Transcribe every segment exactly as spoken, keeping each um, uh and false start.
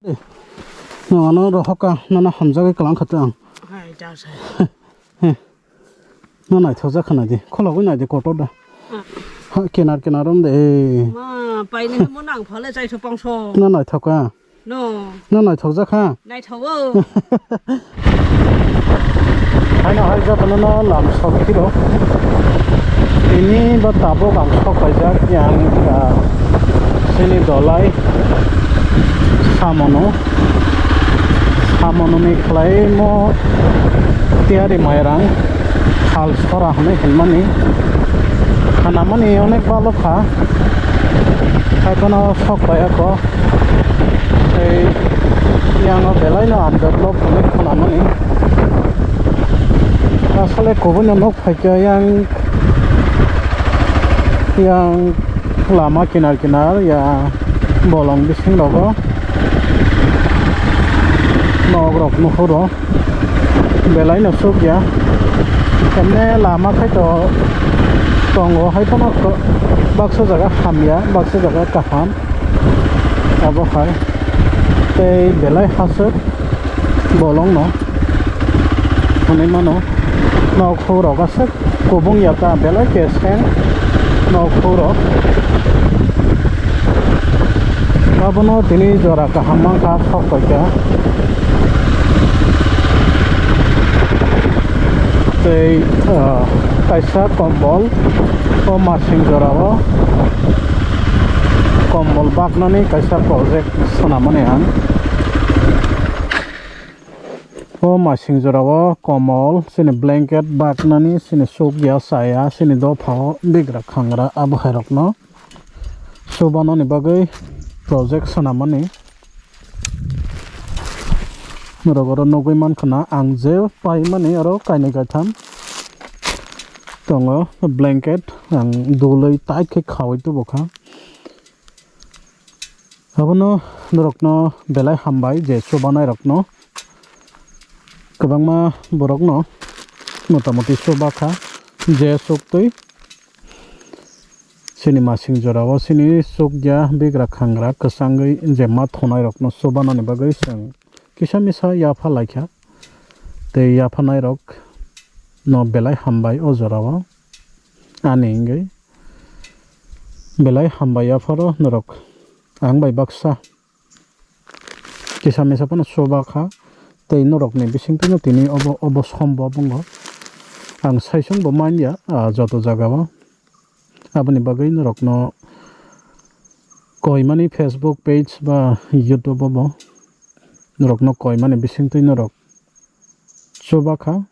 No, ano rohok ka, no, no, hamjagwi kwlang kha tei ang. Hai, da sai. He. No, naithok jak kha nai di. Khologwi nai di, kotor da. Ah. Ha, kenar, kenar rom de. Ma, paini mo nang phale chai so pangso. No, naithok ka. No. No, naithok jak kha. Naithok o. Haino hai jotono no lam sok phiro. Tini bo tabuk ang sok paijak yang, ah, chini dolai samono, samono ni khlaimo tiyari mairang hal sora hwnwi hinmani khanamani onek balo kha. Haiphano sok pai ako. Tei yango belai no undevelop hwnwi khwnamani. Asole kubui no nuk phaikha yang, yang lama kinar kinar ya bolong bising rogo nok rok nuhuro. Belai no sukya. Emne lama khai to tongo, hai phano baksa jaga hamya, baksa jaga kaham. Abo hai tei belai hasuk bolong no hwnwi mano. Nok phurok aswk kubung ya ta, belai keseng nok phurok. Abono tini jora kaham mankha, sok paikha. Tei, ah, kaisa kombol o masing jorao kombol baknani kaisa project swnamani ang. O masing jorao komol, chini blanket baknani, chini sukya, chaya, chini dophao bigra khangra abo hairokno chubanani bagwi project swnamani. Norok oro nugwi mankha na, ang je paimani oro kainwi kaitham tongo blanket, ang dulwi tight khe khaui tubukha. Abono norokno belai hambai je chubanairokno. Kwbangma borokno motamoti chubakha je suktwi chini masing jorao chini sukya bigra khangra kwchangwi je ma thonairokno chubanani bagwi chwng kisa misa yapha laikha. Tei yaphanairokno belai hambai o jorao ani wngwi. Belai hambai yapharo norok ang bai baksa kisa misa phano chuba kha, tei norokni bisingtwino tini obo, obo sombo wngkha. Ang saichung bo manya, ah, joto jagao. Aboni bagwi norokno koimani Facebook page ba YouTube o bo norokno koimani bisingtwi norok chuba kha.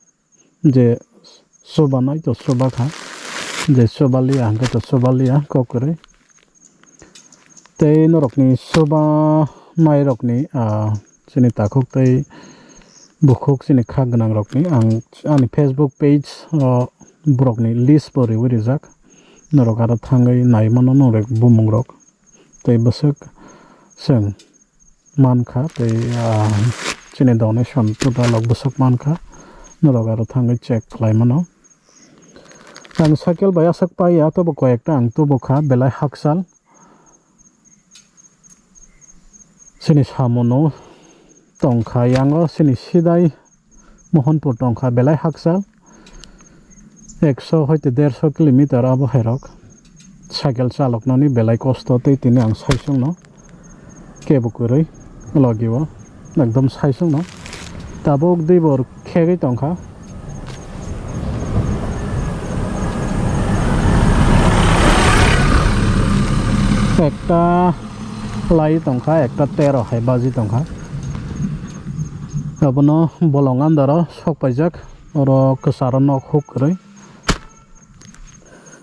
Je chubanai to chubakha, je chubaliya hwnkhe to chubaliya kok kwrwi. Tei norokni chubanairokni, ah, chini takhuk tei bukhuk chini kha gwnangrokni ang ani Facebook page o borokni list bo riui rijak. Norok aro thangwi nai mano norok bumungrok tei bwswk chwng mankha tei, ah, chini donation total rok bwswk mankha, norok aro thangwi check khlai mano. Ang cycle bai aswk paiya, tobo koi ekta ang tubukha belai hakchal. Chini samono tongkha, yango chini sidai Mohanpur tongkha belai hakchal, ekso hoite derso kilometer abo hairok cycle chaloknani belai kosto tei tini ang saichungno kebo kwrwi logio ekdom saichungno tabuk dibor khegwi tongkha. Ekta lai tongkha, ekta tero hai baji tongkha. Abono bolong andaro sok paijak, oro kwcharo nok huk kwrwi.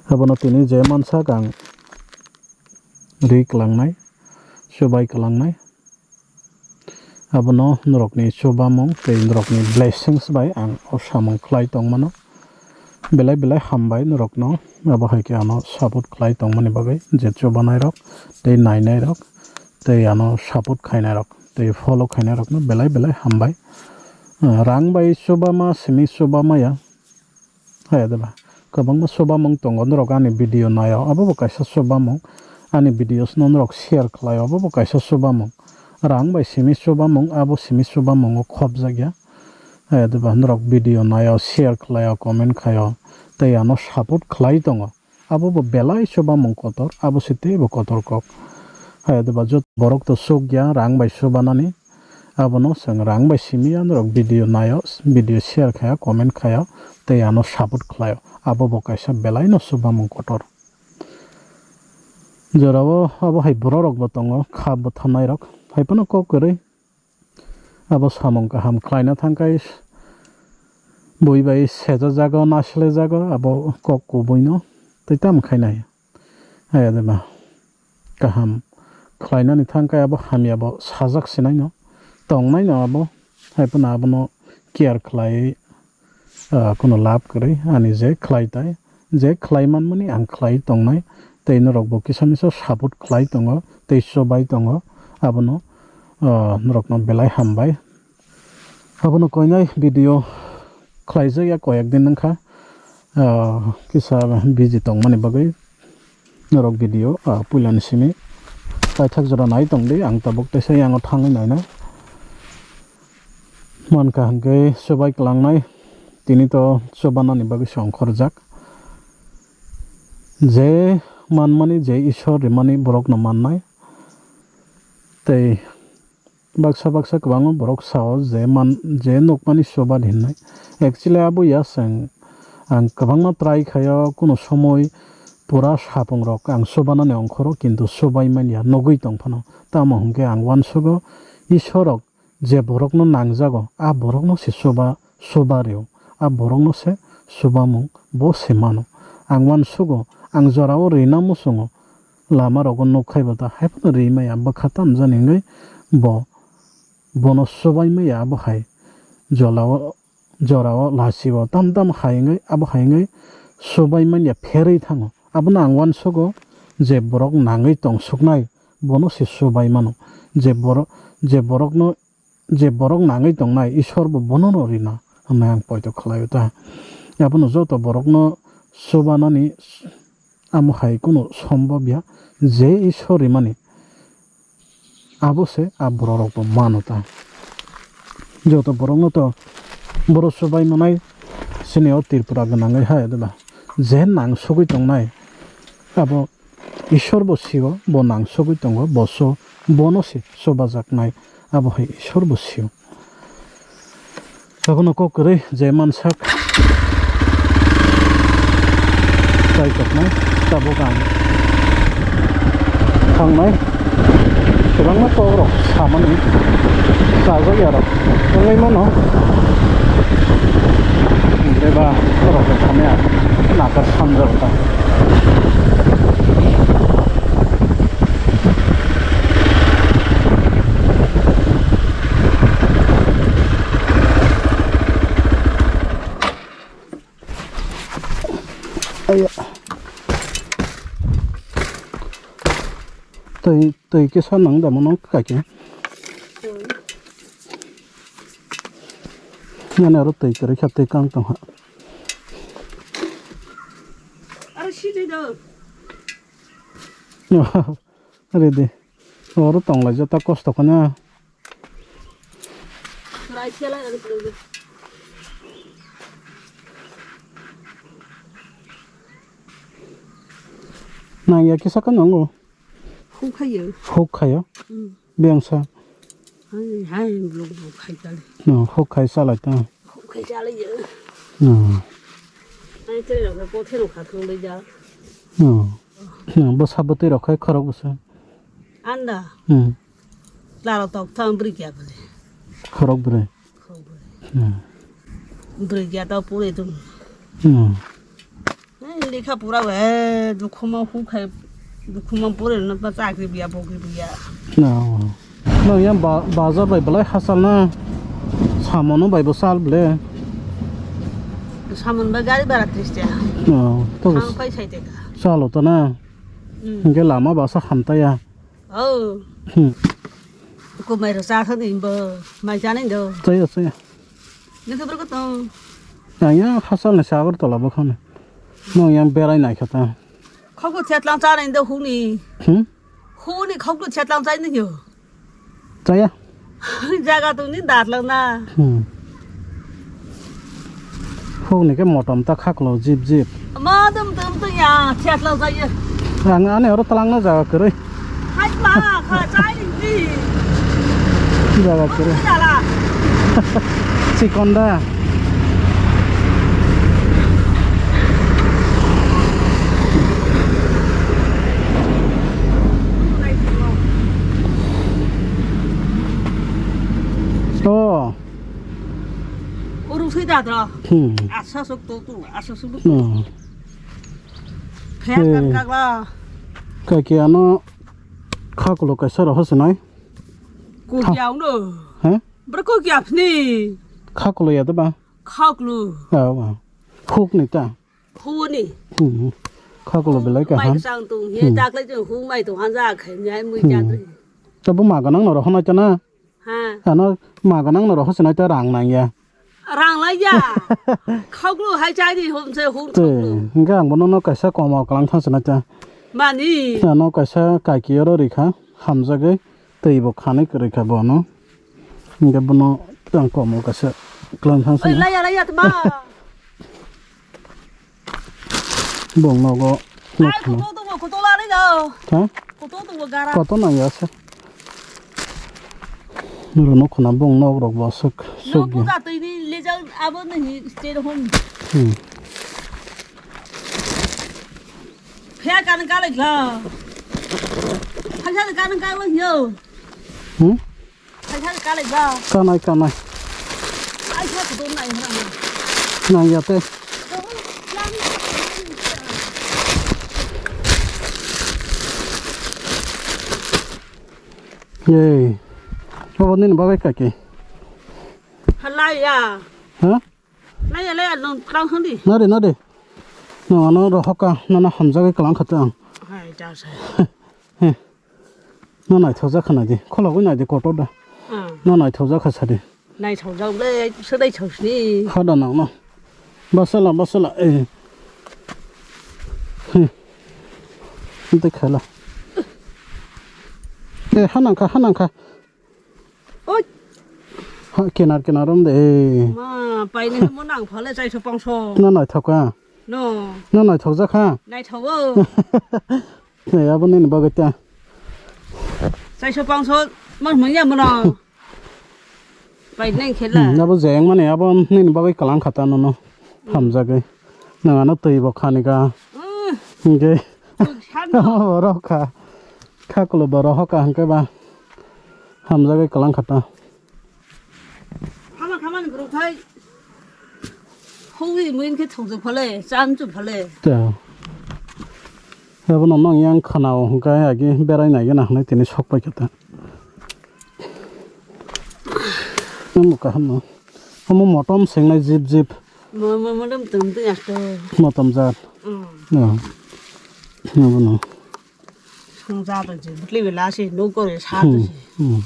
Abono tini je mansak ang ri kwlangnai, chubai kwlangnai. Abono norokni chubamung tei norokni blessings bai ang o samung khlai tongmano. Belai belai hambai norokno, abo hai khe ano support khlai tongmani bagwi, je chubanairok tei nainairok tei ano support khainairok tei follow khainairokno belai belai hambai. Ah, rang bai chubama simi chubamaya. Haya de ba, kwbangma chubamung tongo norok ani video naio, abo bo kaisa chubamung. Ani videos no norok share khlaio, abo bo kaisa chubamung. rang bai simi chubamung, abo simi chubamungo khopjakya. Hai adeba norok video naio, share khlaio, comment khaio, tei ano support khlai tongo. Abo bo belai chubamung kotor, abo se teibo kotor kok. Hai adeba joto borok to chukya rang bai chubanani. Abono chwng rang bai simi ya norok video naio, video share khaio, comment khaio, tei ano support khlaio. Abo bo kaisa belaino chubamung kotor. Jorao abo hai bororokbo tongo, kha bwtharnairok. Hai phano kok kwrwi abo samung kaham khlaina thangkhai bui bai sejajago, naslejago, abo kok kubuino tei tamo khainai. Hai adeba kaham khlainani thangkhai abo hamyabo sajak sinaino, tongnaino abo, hai phano abono care khlai ah, kono lab kwrwi ani je khlai tai, je khlai manmani ang khlai tongnai, tei norokbo kisa misa support khlai tongo, tei chobai tongo, abono, ah, norokno belai hambai. Abono koinai video khlaijak ya koyek din wngkha, ah, kisa busy tongmani bagwi. Norok video, ah, puilani simi paithak jora nai tongdi, ang tabuk teisa yango thangwi nainai. Mankha hwnkhe chubai kwlangnai, tini to chubanani bagwi se ongkhorjak. Je manmani, je Ishwar rimani borokno mannai. Tei baksa baksa kwbangma borok sao je man, je nukmani chuba di hinnai. Actually abo ya chwng, ang kwbangma try khaio, kuno somoi pura sapungrok ang chubanani ongkhoro, kintu chubai manya, nugwi tong phano. Tamo hwnkhe ang uansugo, Ishwarrok je borokno nangjago, a borokno se chuba, chuba rw-o, a borokno se chubamung bo se mano. Ang uansugo, ang jorao rina muchungo, lama rogo nukkhai bo ta, hai phano ri maya bwkha tamjani wngwi bo, bono chubai maya abo hai jolao, jorao lachio tam tam hai wngwi, abo hai wngwi chubai manya pherwi thango. Abono ang uansugo je borok nangwi tong suknai, bono se chubai mano. Je borok, je borokno je borok nangwi tongnai, Ishwar bo bonono rina hwnwi ang poito khlaio ta. Abono joto borokno chubanani amo hai kunu sombobya, je Ishwar rimani abo se a bororokbo mano ta. Joto borokno to borok chubai manai chini o Tripura gwnangwi hai, diba? Je nang sugwi tongnai abo Ishwar bo sio, bo nang sugwi tongo, bo so, bono se chubajaknai, abo hai Ishwar bo sio. Abono kok kwrwi je mansak chai toknai, tabuk ang thangnai. Kwbangma kokrok samani chajak yarok wngwi mano. Beba borok khamya nakar samjak ta. Aya. Tei, tei kisa nang da mono kaki. Nani aro tei kwrwi kha, tei kang tong ha. Aro sini do. Ready. Oro tong lai jata kosto khana. Nang ya kisa ka nango. Huk khayo. Huk khayo. Hmm. Biyangsa. Hai, hai, blok blok khai chale. No, huk khai chalai ta. Huk khai chale ye. No. Ai, tere rok ko thero kha thung le ja. No. No, bo sabotwi rok khai khorok bwsa. Anda. Hmm. Laro tok thang bri kya bole. Khorok bwrwi. Khorok bwrwi. Hmm. Bri kya ta pure tum. Hmm. Lekha pura we, dukhuma hu khai, dukhuma pore no ta chakri biya, bokri biya. No. No, yang ba-, bazar bai belai hachal na. Samono bai bo chal ble. Samon bai gari bara tris taka. No, to thang pai sai taka. Chalo to na. Hmm. Hingke lama basa hamtaya. Oh. Hmm. Ko mai ro sa thani bo, mai jani do. Chaya, chaya. Nokhe borok tong. Ang yang hachal ni se Agartala bo khani. Nwng yang berai nai kha ta. Khok bo chetlang cha nai do huni. Hmm? Huni khok bo chetlang cha nai yo. Chaya. Jaga tongni datlak na. Hmm. Huk ni khe motom ta khaklo jip jip. Ma dum dum to ya, chetlak jaya. Ang ani oro talang na jaga kwrwi. Hai ma, kha chai ni. Jaga kwrwi. Dala. Chikon da. Oh. Uruk sui da dro. Hmm. Asa sok to tu, asa sok tu. Hmm. Phe kan Eh. Kak la. Kaki ano khakulo kaisa roho sinai. Ko Ha. Kya uno. He? Bro ko kya phni. Khakulo ya de ba? Khaklu. Ya ba. Huk ni ta. Huni. Hmm. Khakulo belai ka Mai han. Sang tu. Ye Hmm. Dak le jong hu mai tu han ja khai ni ai mui Hmm. Ja tu. Ta bo ma ganang no roho nai ta na. Ha. Ano ma ganang no roho sinai ta rang nang ya. Rang lai ya. Khaklu hai chai di hum se hum Te, khaklu. Hingke ang bono no kaisa komo kalang thang sinai ta. Mani. Ano kaisa kaki oro rikha, hamjagwi twi bo khanwi kwrwi kha bono. Hingke bono tang komo kaisa kalang thang Oi, sinai. Laya, laya, tma. Bong nogo, nok Ai, khana. Koto tongo, koto lari do. Ha? Koto tongo gara. Koto nang ya se. Nuru nok khana bong nok rok bo suk, suk No ya. Buka twi ni lejang abo ni state home. Hmm. Phia kan ka le gla. Phia kan ka le yo. Hmm? Kanai, kanai. Nang ya te. Yey. Obo nini bagwi kaki. Halai ya. Ha? Laya, laya, nung tang handi. Nade, nade. Nung ano rohoka, nana hamjagwi kalang kha tang. Hai, ja sa. He. No naithok jak kha nai di. Kholobwi nai di kotor da. Ah. No naithok jak kha sa di. Naithok jak le, se naithok sini. Hada nang no. Basala, basala. Eh. He. Ante khala. Eh, hanang kha, hanang kha. Oi. Ha, kenar kenar rom de. Ma, paini mo nang phale chaiso pangso. No naithok kha. No. No naithok jak kha. Naithok o. Ei, abo nini bagwi ta. Chaiso pangso mang manya mono. Paini khela. Hmm, abo jeng mani abo nini bagwi kalang kha ta nono. Hmm. Hamjagwi. Nang ano twi bo khani kha. Hmm. Hingke. Sando. Borok kha. Khakulo borok hoka hingke ba. Hamjagwi kalang kha ta. Hama khamani borok hai. Hongwi mui khe thokjak phale, cham chum phale. Ta. Abo no nong yang khana o hingke agi berai nai gana hwnwi tini sok pai kha ta. Omo kaham no. Omo motom sengnai jip jip. Mo, mo, motom tum tu asto. Motom jat. Mm. Ya. Abo no. Song jat je, butli bela se, no kore sa Hmm, se. Hmm.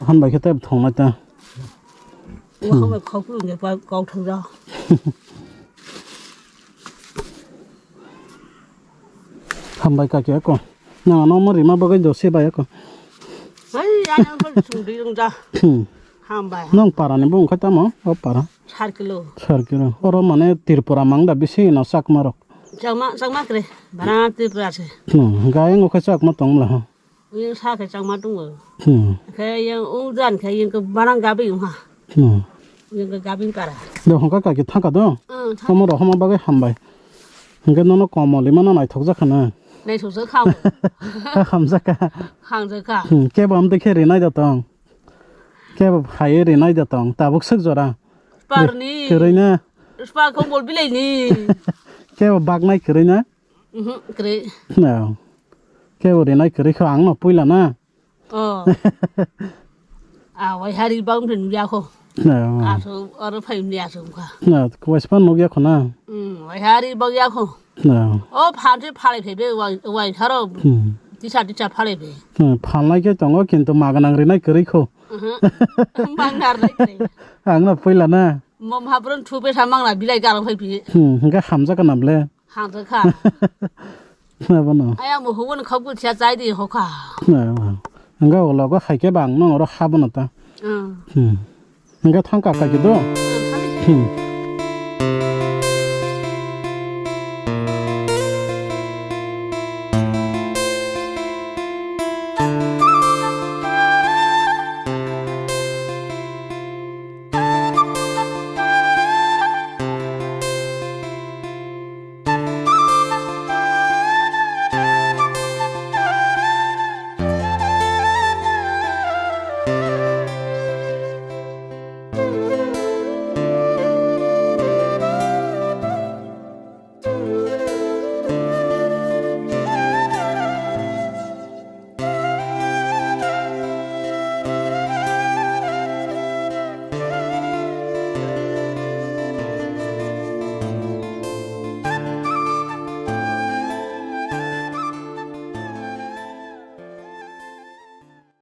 Han bai khe tei thong nai ta. Wa ha bai khok ru nge pa kau thang ja. Hambai kaki ako. Nang ano mo rima bagwi do se bai ako. Hai, ayang ko sung di rung ja. Hmm. Hambai. Nong para ni bung kha tamo, o para. Sar kilo. Sar kilo. Oro mane Tripura mang da bisi no Chakma rok. Chakma, Chakma kre. Bara Tripura se. Hmm, gayang o kha Chakma tong la ha. Yang sa khe Chakma tongo. Hmm. Khe yang ung jan khe yang ke barang gabi ha. Hmm. Yang ke gabi para. Do hongka kaki thangka do. Hmm, thang- Omo rok homa bagwi hambai. Hingke nono komoli mano naithok jak khana. Naithok jak kha. Kha hamjak kha. Hamjak kha. Hmm, kebo amtwi khe rinai da tong. Kebo phaiwi rinai da tong. Tabuk swk jora. Parni. Kwrwi na. Spa kombol bilai ni. Kebo baknai kwrwi na. Mhm, kwrwi. No. Kebo rinai kwrwi kho ang no puila na. Oh. Ah, wai hari bang phin ya kho. No. Aso, oro phai ni aso kha. No, kwaspa nugya kho na. Hmm, wai hari bang ya kho. No. Oh, phan se phalai phai be wai, wai tharo. Hmm. Tisa, tisa phalai be. Hmm, phalnai khe tongo, kintu maganang rinai kwrwi kho. Mhm. Mangnar lai kwrwi. Ang no puila na. Mom habron thu be sa mangna bilai garang phai phi. Hmm, hingke hamjak na ble. Hamjakha. Abono. Ayang bo hubun khobul siya chai di hokha. Hwnkhe o logo hai khe bang nong oro habono ta. Hmm. Hwnkhe thang kaka khe do. Hmm.